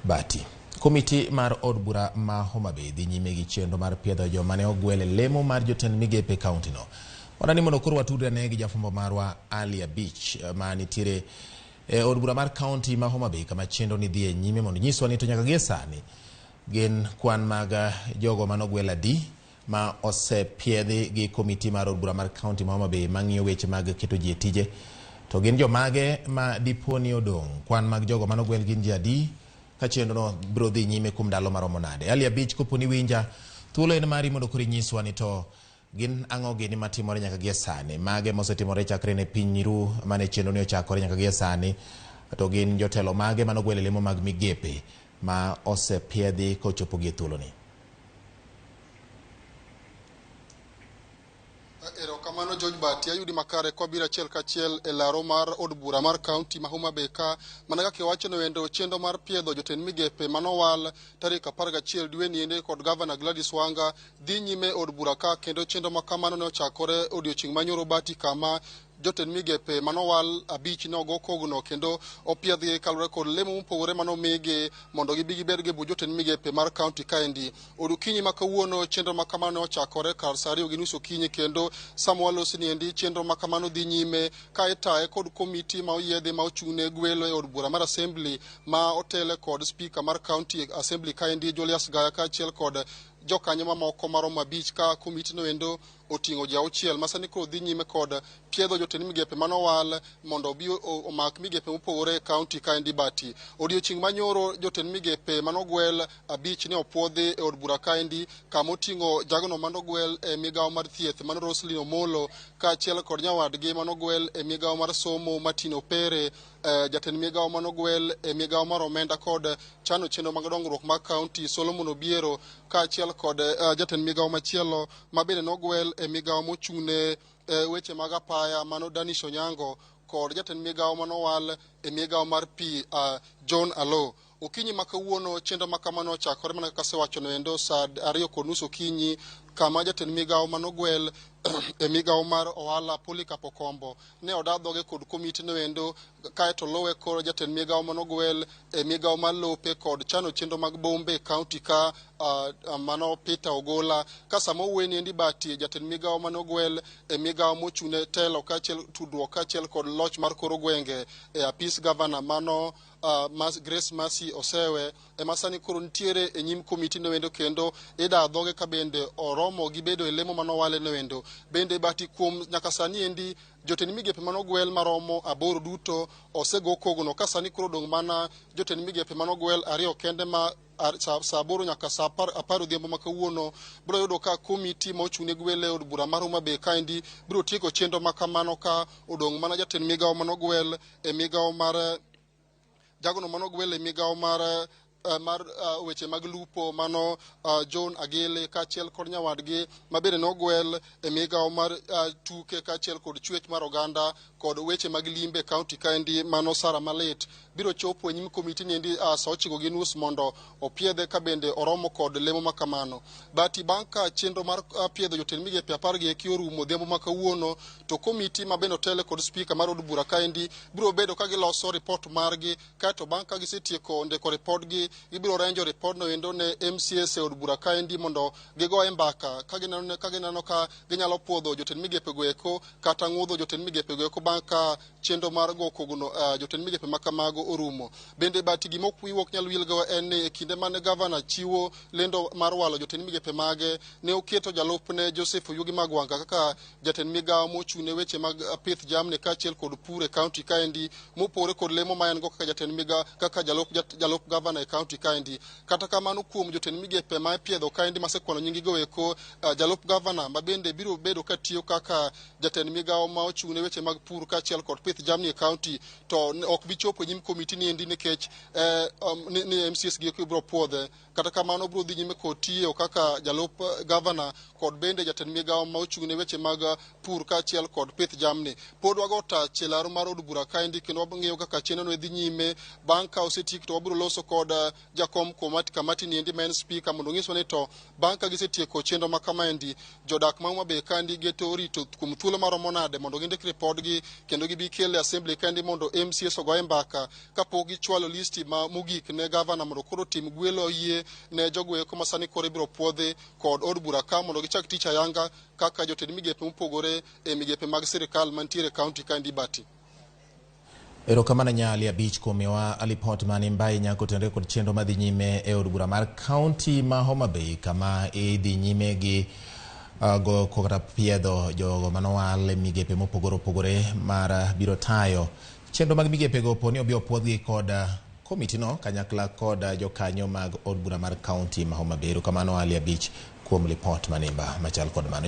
Bati. Komiti mar od bura ma Homa Bay dhi nyime gi chenro mar piedho joma ne ogwel e lemo mar jotend migepe e kaontino. Wadani mondo koro watudre ane gi jafwambo marwa Ali Abich ma nitiere e od bura mar kaonti ma Homa Bay kama chenro ni dhiye nyime mondo nyiswa ni to nyaka gie sani gin kwan mag jogo manogwel adi ma osepiedhi gi komiti mar od bura mar kaonti ma Homa Bay mang'iyo weche mag keto ji e tije. To gin jomage ma dipo ni odong'? Kwan mag jogo manogwel gin ji adi? Ka chenrono biro dhi nyime kuom ndalo maromo nade? Ali Abich, kopo ni winja, thuolo en mari mondo koro inyiswa ni to gin ang'o gini matimore nyaka gie sani? Mage mosetimore chakre ne piny ru mane chenro ni ochakore nyaka gie sani? To gin jotelo mage manogwel e lemo mag migepe ma osepiedhi kochopo gie thuoloni? Erokamano George Bati, ayudi makare kwabiro achiel kachiel e laro mar od bura mar kaunti ma Homa Bay ka. Mana kaka iwacho no endo chenro mar piedho jotend migepe manowal tarik 11 dweni ende kod Gavana Gladys Wanga dhi nyime e od bura ka, kendo chenro ma kamano ne ochakore odiochieng' manyoro Bati kama jotend migepe manowal 5 ne ogo kogno kendo opiedhgi kaluwore kod lemo mopogore manomigi mondo gibi gibed gi buch jotend migepe mar kaunti kaendi. Odokinyi ma kawuono chenro ma kamano ne ochakore kar saa 2:30 okinyi, kendo sama walosi ni endi chenro ma kamano dhi nyime ka itaye kod komiti ma oyiedhi ma ochung'ne gwelo e od bura mar assembly ma otele kod speaker mar county assembly kaendi Julius Gaya kaachiel kod jokanyo mamoko maromo 5, ka komiti no endo oting'o ji 6 ma sani koro dhi nyime kod piedho jotend migepe manowal mondo obi omak migepe mopogore e kaunti kaendi Bati. Odiochieng' manyoro jotend migepe manogwel 5 ne opuodhi e od bura kaendi kama oting'o jagno manogwel e migawo mar thieth mano Roselyn Omolo kaachiel kod nyawadgi manogwel e migawo mar somo Martin Opere, jatend migawo manogwel e migawo mar omenda kod chano chenro mag dongruok mag kaunti Solomon Obiero kaachiel kod jatend migawo machielo ma bende nogwel e migawo mochung'ne weche mag apaya mano Danish Onyango kod jatend migawo manowal e migawo mar pi John Alo. Okinyi ma kawuono chenro ma kamano ochakore mana kaka asewacho no endo saa 2:30 okinyi kama jatend migawo manogwel e migawo mar ohala Polycarp Okombo ne oda dhoge kod komiti no endo, kaeto luwe kod jatend migawo manogwel e migawo mar lope kod chano chenro mag bombe e kaunti ka mano Peter Ogola. Ka sama owuoyo ni endi Bati, jatend migawo manogwel e migawo mochung'ne telo kaachiel tudruok kaachiel kod loch mar kor gwenge e apis gavana mano Grace Mercy Osewe ema sani koro nitiere e nyim komiti no endo kendo ida dhoge ka bende oromo gi bedo e lemo manowale no endo. Bende Bati kuom nyaka sani endi jotend migepe manogwel maromo 8 duto osego kogno ka sani koro odong' mana jotend migepe manogwel 2 kende ma saa 8 nyaka saa 10 odhiambo ma kawuono biro yudo ka komiti ma ochung'ne gwel e od bura mar Homa Bay kaendi biro tieko chenro ma kamano ka odong' mana jatend migawo manogwel e migawo mar jagono manogwel e migawo mar weche mag lupo mano John Agili kaachiel kod nyawadgi ma bende nogwel e migawo mar tuke kaachiel kod chwech mar oganda kod weche mag limbe e kaunti kaendi mano Sara Malit biro chopo e nyim komiti ni endi saa 9:30 mondo opiedhe ka bende oromo kod lemo ma kamano. Bati bang' ka chenro mar piedho jotend migepe 10 gi eki orumo odhiambo ma kawuono, to komiti ma bende otele kod spika mar od bura kaendi biro bedo ka giloso ripot margi, kaeto bang' ka gisetieko ndiko ripodgi gibiro renjo ripodno endo ne MCAs e od bura kaendi mondo gigoye mbaka ka gineno ka ginyalo puodho jotend migepe go eko kata ng'udho jotend migepe go eko bang' ka chenro mar go kogno jotend migepe ma kamago orumo. Bende Bati gima ok wiwa ok nyal wilgo en ni e kinde mane gavana chiwo lendo mar walo jotend migepe mage, ne oketo jalupne Joseph Oyugi Magwanga kaka jatend migawo mochung'ne weche mag pith jamni kaachiel kod pur e kaunti kaendi, mopogore kod lemo ma en go kaka jatend migawo kaka jalup gavana e kaunti kaendi. Kata kamano kuom jotend migepe ma ipiedho kaendi masekwano nying go eko, jalup gavana ma bende biro bedo katiyo kaka jatend migawo ma ochung'ne weche mag pur kaachiel kod pith jamni e kaunti to ok bi chopo e nyim komiti ni endi nikech ni MCAs gi eko ibiro puodhe. Kata kamano biro dhi nyime kod tiyo kaka jalup gavana kod bende jatend migawo ma ochung' ne weche mag pur kaachiel kod pith jamni. Pod wago tach e laro mar od bura kaendi kendo wang'iyo kaka chenro no dhi nyime. Bang' ka osetiek to wabiro loso kod jakom kamati niendi ma en speaker mondo onyiswa ni to bang' ka gisetieko chenro ma kamaendi, jodak ma Homa Bay kaendi geto rito kuom thuolo maromo nade mondo gindik ripodgi kendo gibi kel e assembly kaendi mondo MCAs ogoye mbaka kapok gichwalo listi ma mogik ne gavana mondo koro otim gwelo yie ne jogo eko ma sani koro ibiro puodhi kod od bura ka mondo gichak tich ayanga kaka jotend migepe mopogore e migepe mag sirikal mantiere e kaunti kaendi. Bati. Erokamano Nyali Abich kuom miyowa lipot mane mbai nyaka otenore kod chenro madhi nyime e od bura mar kaunti ma Homa Bay, kama idhi nyime gi go kata piedho jogo manowal e migepe mopogore opogore mar biro tayo chenro mag migepego poni obi opuodhgi kod komitino kanyakla kod jokanyo mag od bura mar kaunti ma Homa Bay. Erokamano Ali Abich kuom lipot manimba machal kod mano.